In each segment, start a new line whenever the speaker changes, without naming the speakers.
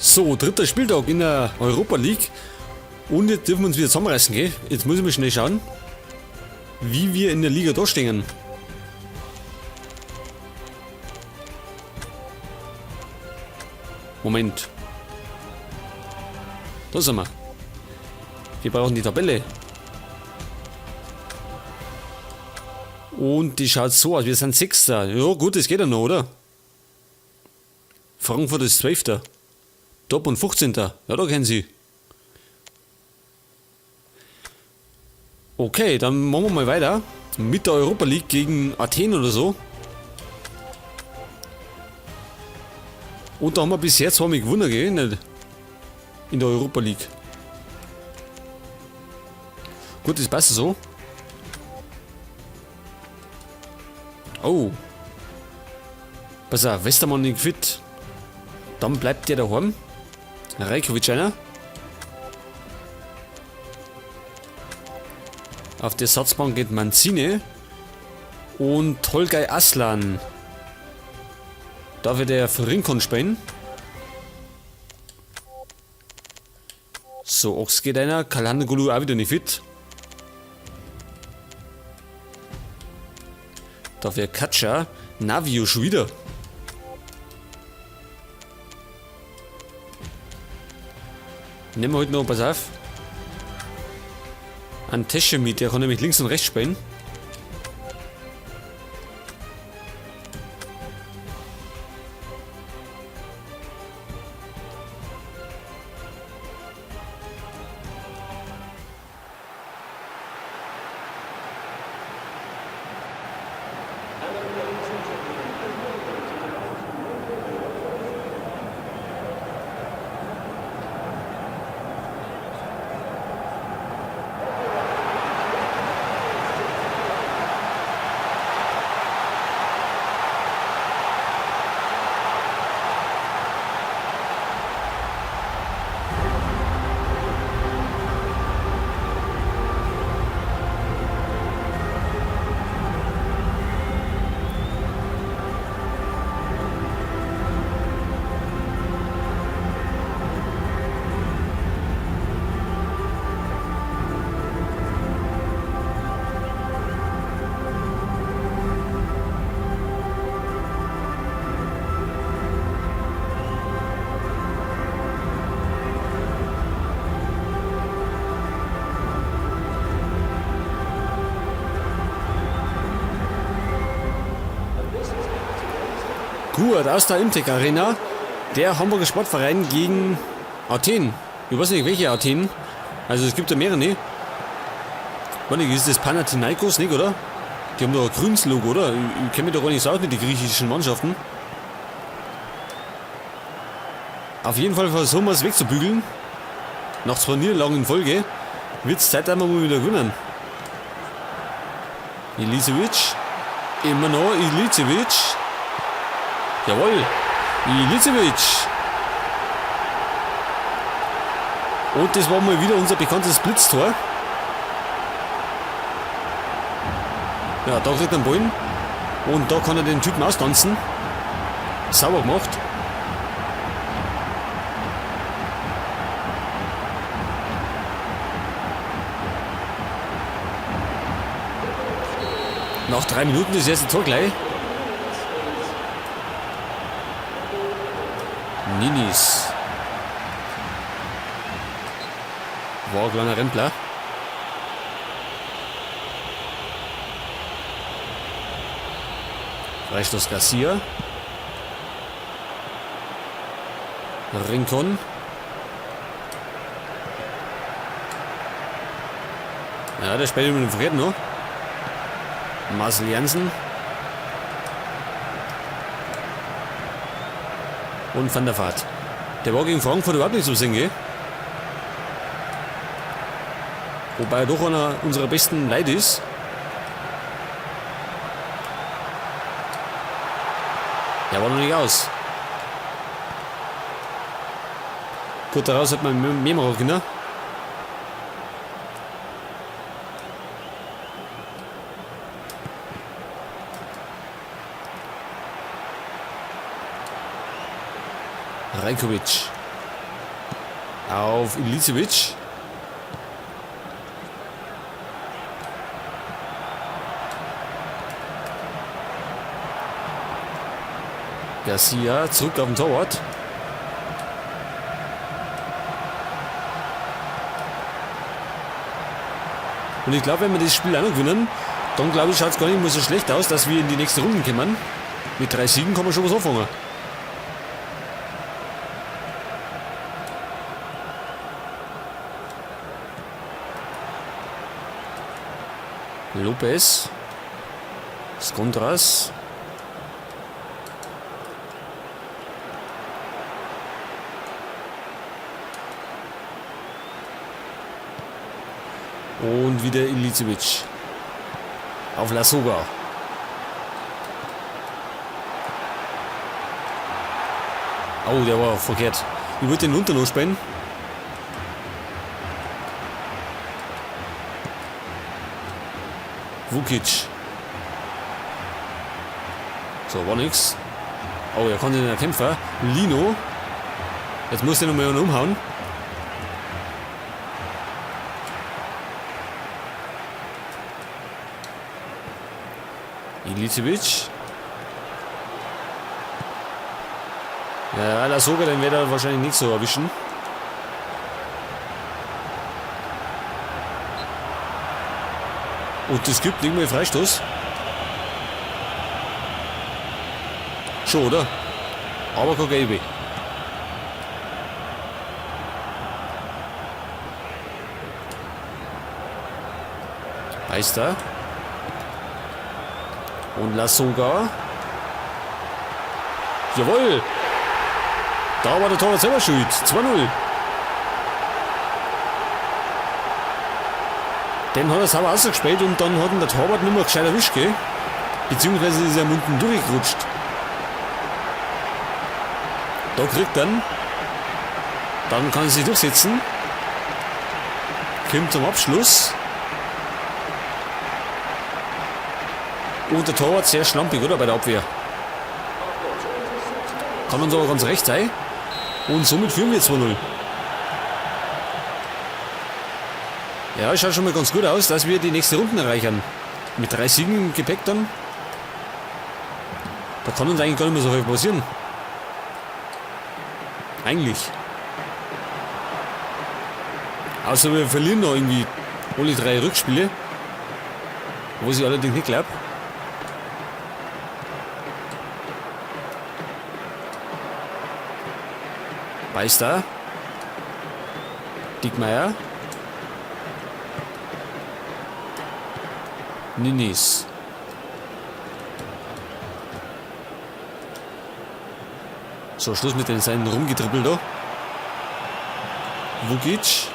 So, dritter Spieltag in der Europa League. Und jetzt dürfen wir uns wieder zusammenreißen, gell? Jetzt muss ich mal schnell schauen, wie wir in der Liga da stehen. Moment. Da sind wir. Wir brauchen die Tabelle. Und die schaut so aus. Wir sind Sechster. Ja gut, das geht ja noch, oder? Frankfurt ist 12. Dortmund 15. Ja, da kennen sie. Okay, dann machen wir mal weiter. Mit der Europa League gegen Athen oder so. Und da haben wir bisher zweimal gewonnen, gell? Nicht? In der Europa League. Gut, das passt so. Oh. Pass auf, Westermann nicht fit. Dann bleibt der daheim. Rajkovic einer. Auf der Ersatzbank geht Mancini. Und Tolgay Aslan. Da wird der Rincon spielen. So, Ochs geht einer. Kalandegulu auch wieder nicht fit. Da wäre Katscha. Navio schon wieder. Nehmen wir heute noch, pass auf. An Tesche mit, der kann nämlich links und rechts spielen. Gut, aus der Imtech Arena. Der Hamburger Sportverein gegen Athen. Ich weiß nicht, welche Athen. Also es gibt ja mehrere, ne? Warte, ist das Panathinaikos, nicht, oder? Die haben doch ein grünes Logo, oder? Ich kenne mich doch gar nicht so aus mit den griechischen Mannschaften. Auf jeden Fall versuchen wir es wegzubügeln. Nach 2 Niederlagen in Folge wird's Zeit, dass wir mal wieder gewinnen. Ilicevic. Immer noch Ilicevic. Jawohl. Ilicevic. Und das war mal wieder unser bekanntes Blitztor. Ja, da kriegt er den Ball. Und da kann er den Typen austanzen. Sauber gemacht. Nach 3 Minuten das erste Tor gleich. Ninis. War ein kleiner Rempler. Freistoß Garcia. Rincon. Ja, der spielt mit dem Fred noch. Marcel Jansen. Und Van der Vaart. Der war gegen Frankfurt überhaupt nicht zu sehen, gell? Wobei er doch einer unserer besten Leute ist. Der war noch nicht aus. Gut, daraus hat man mehr machen können. Rajkovic. Auf Ilicevic. Garcia zurück auf den Torwart. Und ich glaube, wenn wir das Spiel auch noch gewinnen, dann glaube ich, schaut es gar nicht mehr so schlecht aus, dass wir in die nächste Runde kommen. Mit 3 Siegen kann man schon was anfangen. Lopez. Skondras. Und wieder Ilicevic. Auf Lasogga. Oh, der war verkehrt. Ich wollte den runter noch spielen. Vukic. So, war nix. Oh, er konnte den Kämpfer. Lino. Jetzt muss der nochmal umhauen. Ilicevic. Ja, Lasogga, den wird er wahrscheinlich nicht so erwischen. Und es gibt nicht mehr Freistoß. Schon, oder? Aber kein Gelbe. Meister. Und Lasogga. Jawohl! Da war der Torwart selber schuld. 2-0. Den hat er sauber ausgespielt und dann hat ihn der Torwart nicht mehr gescheit erwischt, gell? Beziehungsweise ist er am unten durchgerutscht. Da kriegt er ihn. Dann kann er sich durchsetzen. Kommt zum Abschluss. Und der Torwart sehr schlampig, oder? Bei der Abwehr. Kann uns aber ganz recht sein. Und somit führen wir 2-0. Ja, schaut schon mal ganz gut aus, dass wir die nächste Runde erreichen. Mit 3 Siegen im Gepäck dann. Da kann uns eigentlich gar nicht mehr so viel passieren. Eigentlich. Außer wir verlieren noch irgendwie alle 3 Rückspiele. Was ich allerdings nicht glaub. Beister. Diekmeier. Ninis. So, Schluss mit den Seiten rumgetrippelt da. Vukic.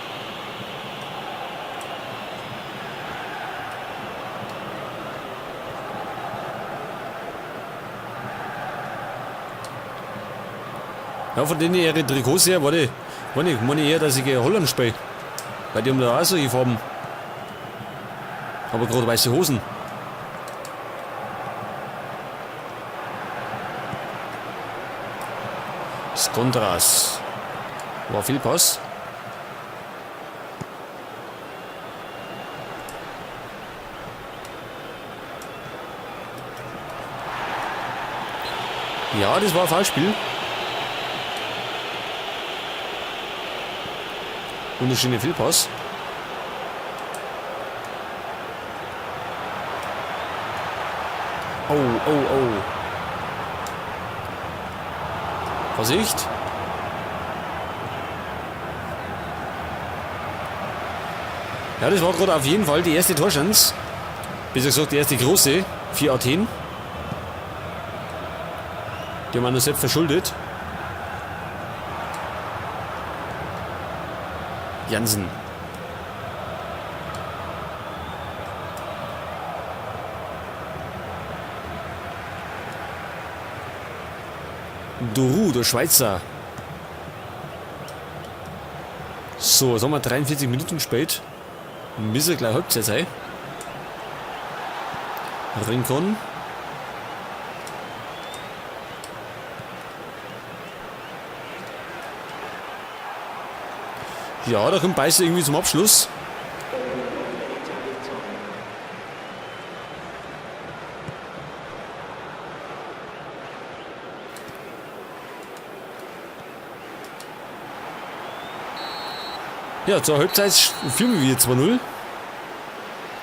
Ja, von denen ihre Trikots her, warte, warte, ich meine eher, dass ich gegen Holland spiele. Weil die haben da auch solche Farben. Aber gerade weiße Hosen. Skondras. War viel Pass. Ja, das war ein Foulspiel. Wunderschöne Fehlpass. Oh, oh, oh. Vorsicht. Ja, das war gerade auf jeden Fall die erste Torchance. Besser gesagt, die erste große für Athen. Die haben wir noch selbst verschuldet. Jansen. Doru, der Schweizer. So, jetzt haben wir 43 Minuten gespielt. Müssen gleich Halbzeit sein. Rincon. Ja, da kommt Beißer irgendwie zum Abschluss. Ja, zur Halbzeit führen wir 2-0.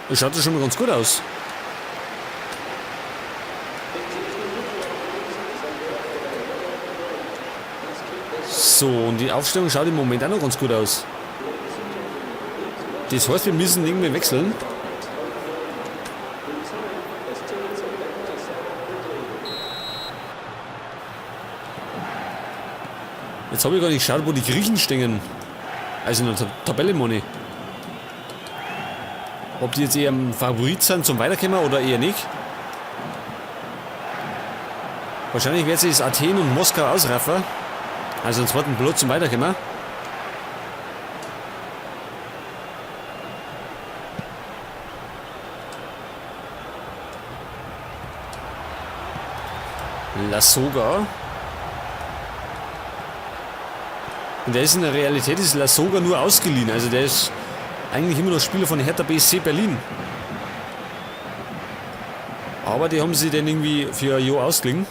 Das schaut ja schon mal ganz gut aus. So, und die Aufstellung schaut im Moment auch noch ganz gut aus. Das heißt, wir müssen irgendwie wechseln. Jetzt habe ich gar nicht geschaut, wo die Griechen stehen. Also in der Tabelle, meine. Ob die jetzt eher ein Favorit sind zum Weiterkommen oder eher nicht. Wahrscheinlich wird sich Athen und Moskau ausraffen. Also einen zweiten Platz zum Weiterkommen. Lasogga. Und der ist in der Realität, ist Lasogga nur ausgeliehen. Also der ist eigentlich immer noch Spieler von Hertha BSC Berlin. Aber die haben sie dann irgendwie für ein Jahr ausgeliehen.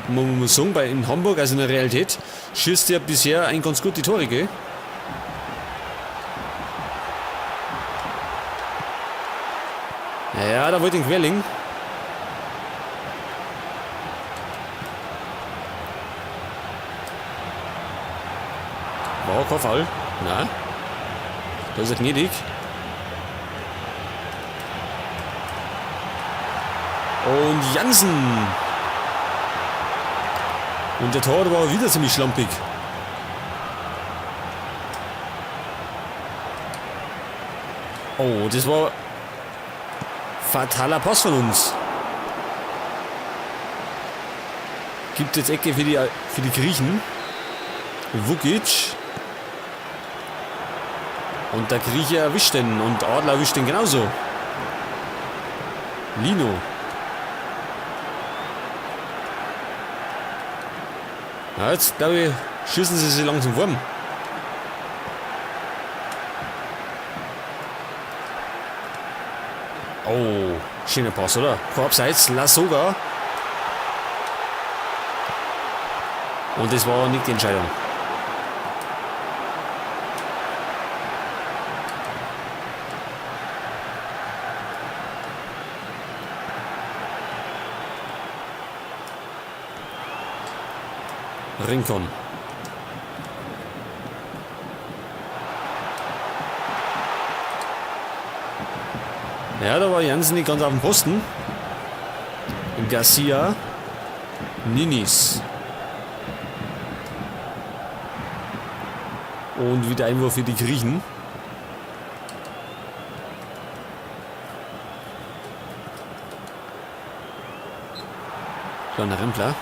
Und man muss sagen, in Hamburg, also in der Realität, schießt der bisher ein ganz gut die Tore, gell? Ja, da wollte ich querlegen. War kein Foul. Nein. Da ist er gnädig. Und Jansen. Und der Torwart war wieder ziemlich schlampig. Oh, das war fataler Pass von uns. Gibt jetzt Ecke für die Griechen. Vukic. Und der Grieche erwischt den. Und Adler erwischt den genauso. Lino. Ja, jetzt glaube ich, schießen sie sich langsam warm. Oh, schöner Pass, oder? Abseits, Lasogga. Und das war nicht die Entscheidung. Rincon. Ja, da war Jansen nicht ganz auf dem Posten. Garcia. Ninis. Und wieder Einwurf für die Griechen. Kleiner Rempler.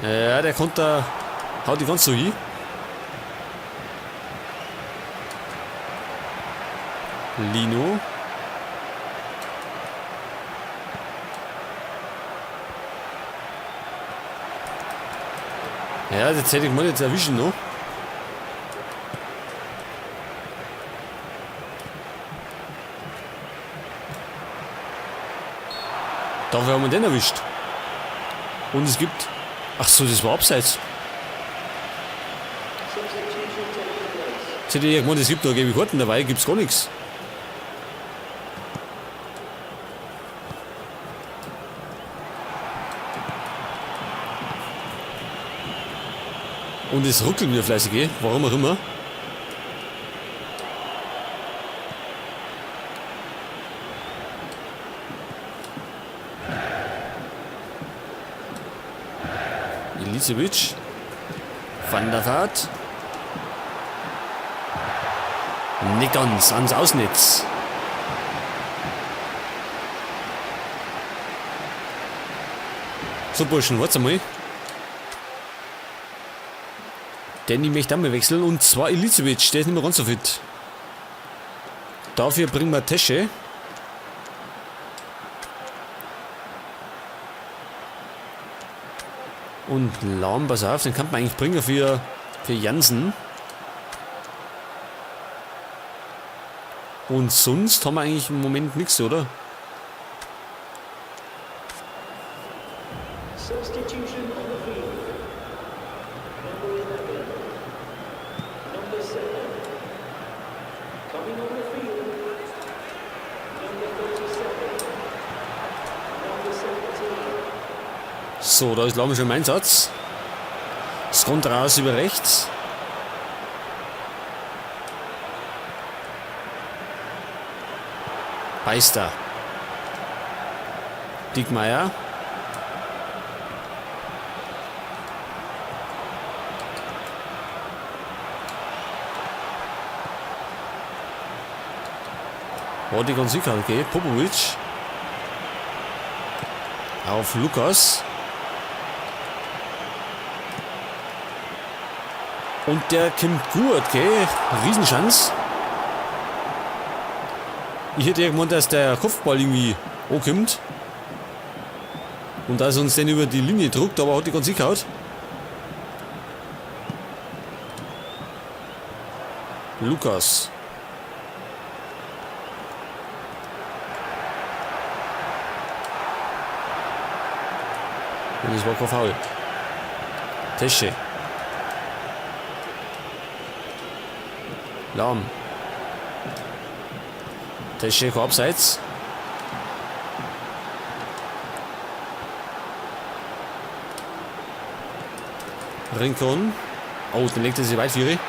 Ja, der Konter haut die ganz so hin. Lino. Ja, das hätte ich mal jetzt erwischen noch. Dafür haben wir den erwischt. Und es gibt... Ach so, das war abseits. Jetzt hätte ich ja gemeint, es gibt noch gelbe Karten dabei, gibt's gar nichts. Und es ruckelt wieder fleißig, eh? Warum auch immer. Ilicevic. Van der Vaart. Nicht ganz ans Ausnetz. So, Burschen, warte mal. Denn ich möchte auch mal wechseln. Und zwar Ilicevic, der ist nicht mehr ganz so fit. Dafür bringen wir Tesche. Und Lahm, pass auf, den kann man eigentlich bringen für Jansen. Und sonst haben wir eigentlich im Moment nichts, oder?
Substitution on the field. Number 11. Number 7. Coming on the field. Number 37. Number 17.
So, da ist Lahm schon im Einsatz. Es kommt raus über rechts. Beister. Diekmeier. Oh, die ganz sicher, okay. Popovic. Auf Lukas. Und der kommt gut, okay. Riesenchance. Ich hätte ja gemeint, dass der Kopfball irgendwie ankommt. Und dass er uns den über die Linie drückt, aber hat die ganz sicher. Lukas. Und das war kein Foul. Tesche. Lahm. Tesche, kein Abseits. Rincon. Oh, den legt er sich weit, Vieri.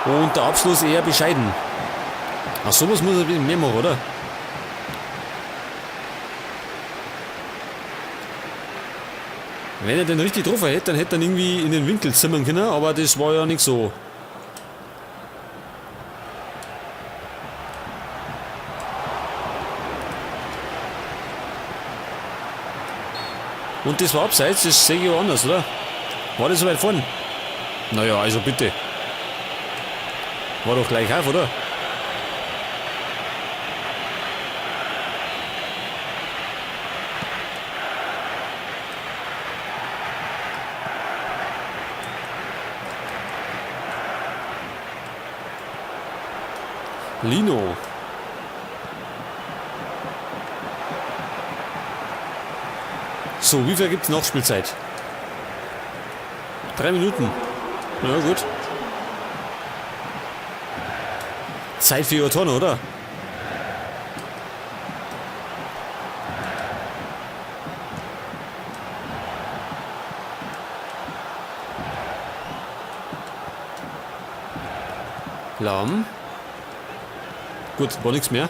Und der Abschluss eher bescheiden. Ach, sowas muss er ein bisschen mehr machen, oder? Wenn er den richtig drauf hätte, dann hätte er ihn irgendwie in den Winkel zimmern können, aber das war ja nicht so. Und das war abseits, das sehe ich auch anders, oder? War das so weit vorn? Naja, also bitte. War doch gleich auf, oder? Lino. So, wie viel gibt's noch Spielzeit? 3 Minuten. Na gut. Zeit für Tor, oder? Lahm. Gut, war nichts mehr.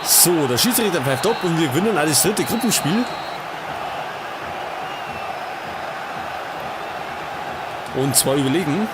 So, der Schiedsrichter pfeift ab und wir gewinnen auch das dritte Gruppenspiel. Und zwar überlegen.